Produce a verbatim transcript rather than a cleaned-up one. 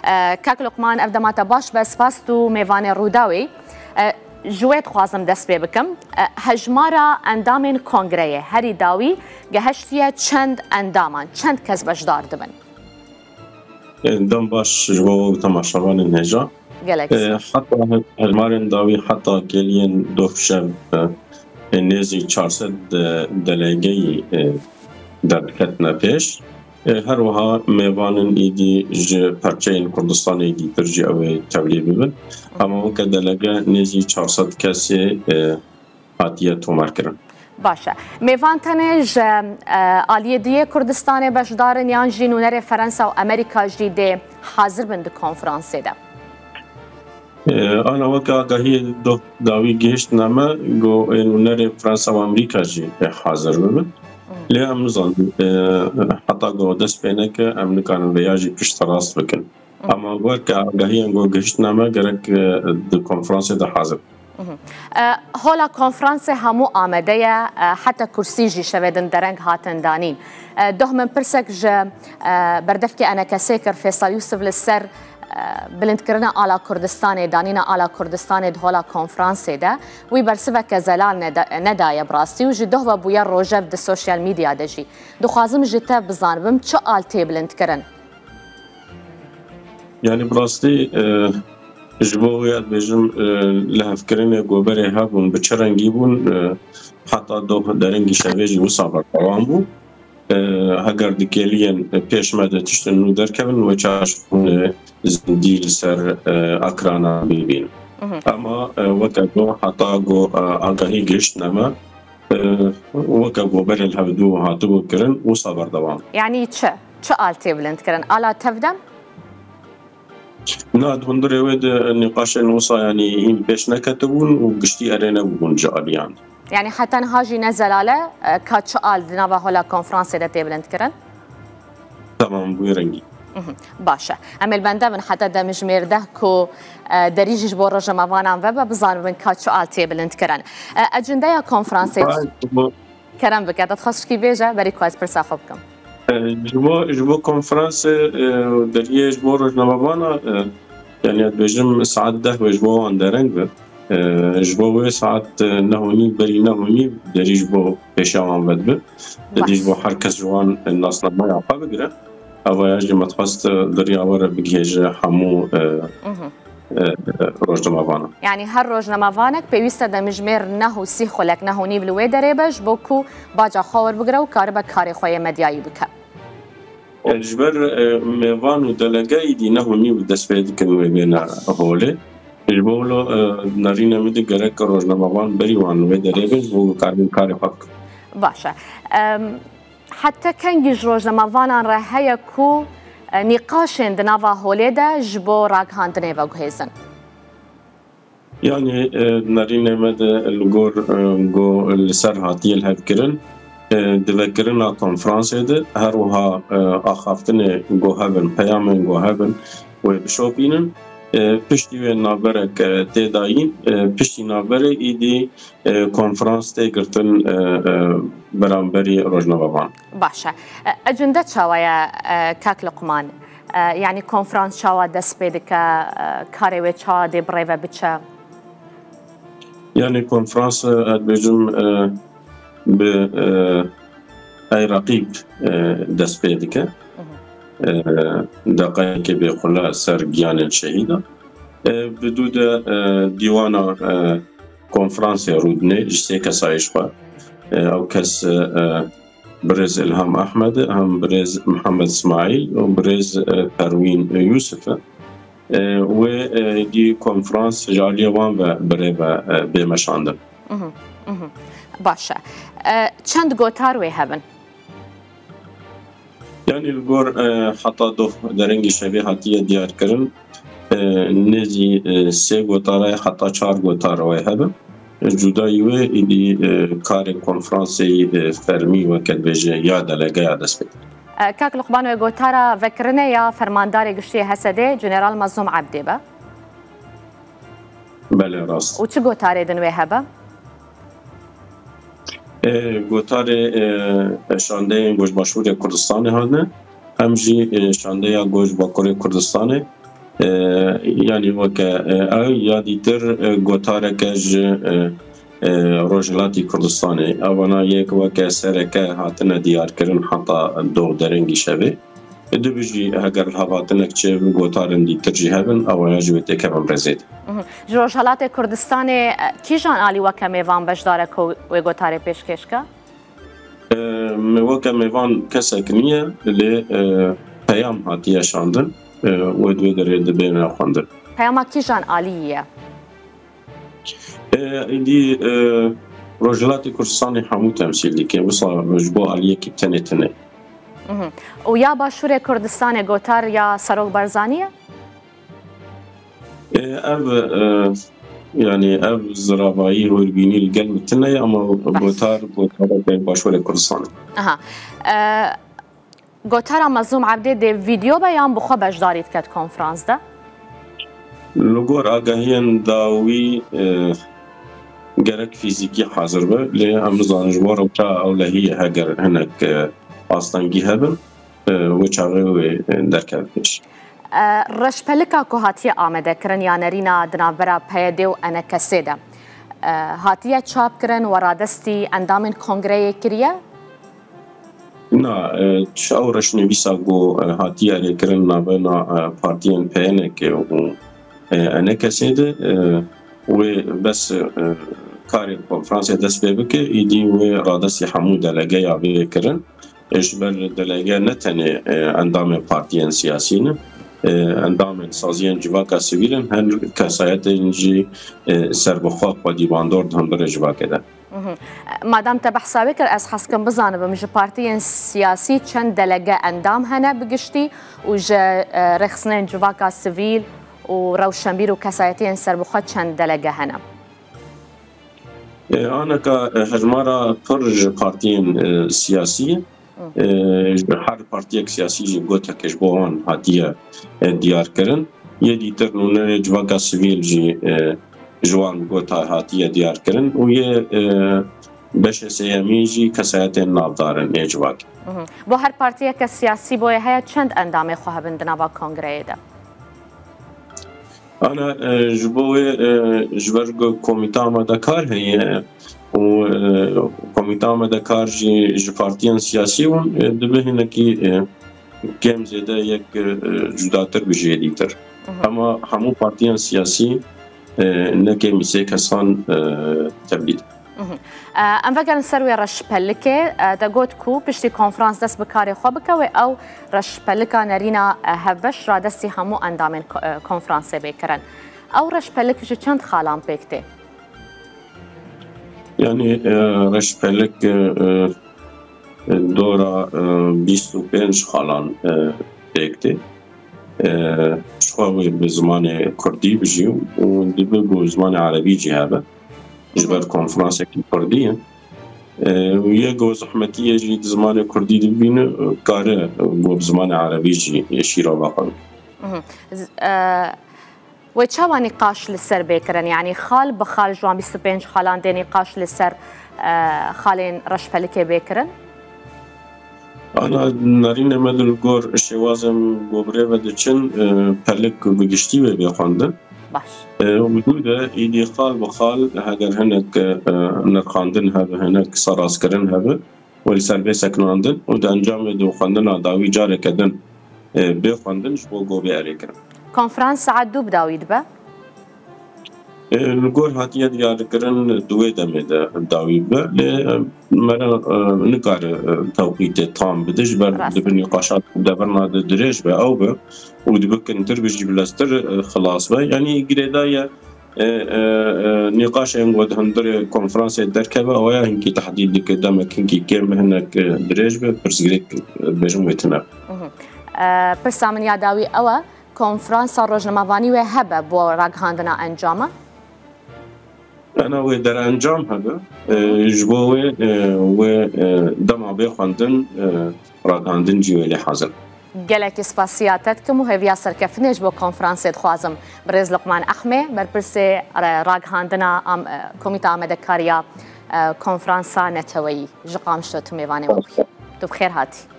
E, Kak Luqman, ev dema te baş be, spas tu mêvanê Rûdawê. E, ji wê dixwazim dest pê bikim. E, hejmara endamên kongreyê herî dawî gehiştiye çend endaman, çend kes beşdar dibin? E, dem baş ji bo temaşevanên hêja. Gelek E, spas. Heta he-, hejmarên dawî heta geliyên doh şev, e, e, nêzî çar sed de-, delegeyî, e, derdiketine pêş. E, her wiha mêvanên êdî ji perçeyên Kurdistanê dîtir jî ew ê tevlî bibin. Ama weke delege nêzî çar sed kesê, e, hatiye tomarkirin. Baş e. Mêvan tenê ji, e, aliyê duyê Kurdistanê beşdar in yan jî nûnerê Ferensa û Amerîka jî dê hazir bin di konferansê de? E, ana weke agahiyê doh dawî gihiştine me, go ê nûnerê Fransa û Amerîka jî, e, hazir bibin. Lê em nizanin, e, heta go dest pê neke, em nikarin vêya jî pişterast bikin. Ama weke agahiyan go gihiştine me, gerek, e, di konferansê de hazir. E, hola konferansê hemû amade ye, e, heta kursî jî şevê din dereng hatin danîn. E, doh min pirsek ji, e, berdevkê enekesê kir, Fêsal Yûsif, li ser, e, bilindkirina ala Kurdistanê, danîna ala Kurdistanê di hola konferansê de. Wî bersiveke zelal neda-, nedaye bi rastî û ji doh ve bûye rojev di sosyal medya de jî. Dixwazim ji te bizanibim çi al tê bilindkirin? Yanî bi rastî, e, ji bo wê ez dibêjim, e, lihevkirinê ku berê hebûn, bi çi rengî bûn, e, heta doh derengî şevê jî wisa berdewam bû. E, heger dikêliyên pêş me de tiştên nû derkevin, wê çaş bûn, e, zindî li ser, e, ekranan bibînin. Ama, e, weke ku heta ku, e, agahî gihiştine me, e, weke ku berê li hevdû hatibû kirin, wisa berdewam. Yanî çi? Çi al tê bilindkirin? Ala tevdem? Na, di hundirê wê de nîqaşên wisa, yanî hîn pêş neketibûn û giştî erê nebûbûn ji aliyan. Yanî heta niha jî ne zelal e, e, ka çi al di nava hola konferansê de tê bilindkirin? Tamam, bi wê rengî. Mhm, baş e. Em ê li bende bin heta demjimêr deh ku, e, derî jî ji bo rojnamevanan vebe, bizanibin ka çi al tê bilindkirin. E, ecendeya konferansê Bay, bu Kerem bike, te dixwest şikî bêje, berî ku ez pirsa xwe bikim. E, ji bo, ji bo konferansê, e, deriyê ji bo rojnamevana, e, yanî ez dibêjim saet deh wê ji bo wan dereng be. E, ji bo wê saet, e, neh û nîv, berî neh û nîv derî ji bo pêşiya wan vedibe. Derî ji bo her kes ji wan, e, nasnameya xwe bigire. Eva ya jî me dixwest, e, di riya we re bigihêje hemû, e, Mhm. e, rojnamevanan. Yanî her rojnamevanek pêwîst e demjimêr neh û sî xulek, neh û nîv li wê derê be, ji bo ku baca xwe werbigire û karibe karê xwe yê medyayî bike. E, ji ber, e, mêvan û delegeyî dî neh û nîv dest pê dikin wê bêne holê. Ji bo wilo, e, nerîne min dî gerek rojnamevan berî wan li wê derê bin, ji bo ku karibin karê xwe bikin. Baş e. Em, Heta kengî ji rojnamevanan re heye ku, e, nîqaşên di nava holê de ji bo ragihandinê veguhêzin? Yanî, e, nerînê me de li gor, e, go li ser hatiye lihevkirin, e, di vekirina konferansê de her wiha, e, axaftinê go hebin, peyamên go hebin, wê bişopînin. E, piştî wê navberek, e, tê dayîn, e, piştî navberê îdî e, konferans tê girtin, e, e, beramberî rojnamevan. Baş e. E, ecinde çawa ye, e, kak Luqman? E, yanî konferans çawa dest pê dike, e, karê wê çawa dê bi rê ve biçe? Yanî konferans, e, ez dibêjim, e, bi, e, Ey Reqîb, e, dest pê dike. E, deqeyekê bêxule ser giyanên şehîdan. E, bi dû de, e, dîwana, e, konferansê rûdinê ji sê kesayê ji xwe. E, ew kes, e, birêz Ilham Ahmed e, hem birêz Mihemed Ismaîl û birêz, e, Perwîn Yûsif e. E, wê, e, dî konferans ji aliyê wan ve bi rê ve, e, bê meşandin. Mhm, mhm. Baş e. E, çend gotar wê hebin? Yanî li gor, e, heta doh derengî şevê hatiye diyarkirin, e, nêzî, e, sê gotara ye heta çar gotara wê hebin. E, cudayî wê êdî, e, karê konferansê, e, fermî weke dibêje ya delegeya dest pê dike. E, kak Luqman, wê gotara vekirinê ya fermandarê giştî yê H S D'ê General Mazlûm Ebdê be? Belê, rast. Û çi gotarê din wê hebe? E, gotarê, e, şandeyên ku ji Başûrê Kurdistanê hatine, hem jî, e, şandeya ku ji Bakurê Kurdistanê, E, yanî weke, e, ew ya dîtir, e, gotareke ji, e, e, Rojhilatî Kurdistanê. Evana yek weke sereke hatine diyarkirin heta doh derengî şevê. E, dibî jî heger li hevatinek çê bi gotarên dîtir jî hebin, ew ya ji wê têkevin rêzê de. Mhm. Ji Rojhelatê Kurdistanê, e, kîjan alî weke mêvan beşdar e ku wê gotarê pêşkêş ke? E, me weke mêvan kesek niye, lê, e, peyam hatiye şandin, e, wê di wê derê dibêne xwendin. Peyama kîjan alî ye? E, îdî, e, Rojhilatê Kurdistanê hemû temsîl dike, wisa ji bo aliyekî tenê tune. Mhm. Û ya Başûrê Kurdistanê gotar ya Serok Barzanî ye? E, ev, e, yanî ev ziravayî hûrbînî li gel min tune ye, ama gotar, gotareke Başûrê Kurdistanê. Aha. E, gotara Mezlûm Ebdê dê vîdeo be yan bi xwe beşdarî diket konferans de? Li gor agahiyên dawî, e, gerek fîzîkî hazir be, lê em nizanin ji bo rewşa ewlehiyê heger hinek, e, astengî hebin, e, wê çaxê wê, e, derkeve pêş. E, reşpelika ku hatiye amadekirin ya nerîna di navbera P Y D û E N K S'ê de, e, hatiye çapkirin û radestî endamên kongreyê kiriye? Na, e, çi ew reşnivîsa ku, e, hatiye rêkirin navbera, e, partiyên P Y N K û, e, E N K S'ê de, e, wê bes, e, karê konferansê dest pê bike, îdî wê radestî hemû delegeya bê kirin. E, ji ber delege ne tenê, e, endamên partiyên siyasî ne, e, endamên saziyên civaka sivîl in, her kesayetên jî, e, serbixwe xwedî bandor di hundirê civakê de. Mhm. Madam te behsa wê kir, ez hez kim bizanibim, ji partiyên siyasî çend delege endam hene bi giştî û ji, e, rêxistinên civaka sivîl û rewşenbîr û kesayetiyên serbixwe çend delege hene? E, aneka, e, hejmara pir ji partiyên, e, siyasî ye. Hı. E, ji her partiyek siyasî jî goteke ji bo wan hatiye, e, diyar kirin. Yê dîtir nûnerê civaka sivîl jî, e, ji wan gota hatiye diyar kirin û yê, e, beşê sêyemî jî kesayetên navdar in ê civakê. Mhm. Bo her partiyeke siyasî boye heye çend endamê xwe hebin di nava kongreyê de? Ana, e, ji bo wê, e, ji ber ku komîta amadekar heye û, e, komîta amadekar jî ji partiyên siyasî bûn, e, dibe hinekî, e, kêm zêde yek, e, cudatir bi jê dîtir. Mhm. Ama hemû partiyên siyasî, e, ne kêmî sê kesan, e, tevlî dikin. Mhm. E, em vegerin ser wê reşpelikê. E, te got ku piştî konferans dest bi karê xwe bike, wê ew reşpelika nerîna, e, hevbeş radestî hemû endamên ko-, e, konferansê bê kirin. Ew reşpelik ji çend xalan pêk tê? Yanî, e, reşpelik, e, e, dora, e, bîst û pênc xalan, e, pêk tê. E, ji xwe wê bi zimanê kurdî bijî û dibe ku zimanê erebî jî hebe. Ji ber konferansekî kurdî ye. E, û yê ku zehmetiyê jî di zimanê kurdî dibîne, kare ku bi zimanê erebî jî şîrova xwe bike. Mhm. Z-, e, Wê çawa nîqaş li ser bê kirin? Yanî xal bi xal ji wan bîst û pênc xalan dê nîqaş li ser, e, xalên reşpelikê bê kirin? Ana nerînê me li gor şêwazên ku bi rê ve diçin, e, pelik bi giştî wê bê xwendin. Baş. E, û dû de îdî xal bi xal heger hinek, e, nirxandin hebe, hinek serastkirin hebe, wê li ser bê sekinandin û di encamê de xwendina dawî careke din, e, bê xwendin ji bo govê erê kirin. Konferans saet du bi dawî dibe? E, li gor hatiye diyarkirin di wê demê de dawî bibe, lê, e, me re, e, nikare, e, tewqîtê tam bide, ji ber dibe nîqaşa devirna de dirêj be, ew be û dibe kintir be jî bileztir, e, xilas be. Yanî girêdayî ye, e, e, e, nîqaşên ku di hundirê konferansê derkeve, ew ya hinkî tehdîd dike, demek hinkî kêm be, hinek, e, dirêj be, pirsgirêk, e, bêjim wê tune. Mhm. E, pirsa min ya dawî ew e, konferansa rojnamevanî wê hebe bo ragihandina encama? Ena wê derencam hebe, e, ji bo wê, e, wê, e, dema bê xwendin, e, ragihandin jî wê lê hazir. Gelekî spasiya te dikim û hêviya serkeftinê ji bo konferansê dixwazim. Birêz Luqman Ehmê, berpirsê, e, ragihandina am-, e, Komîta Amadekariya, e, Konferansa Neteweyî ji Qamişlo tu mêvanê me bûyî. Tu bi xêr hatî.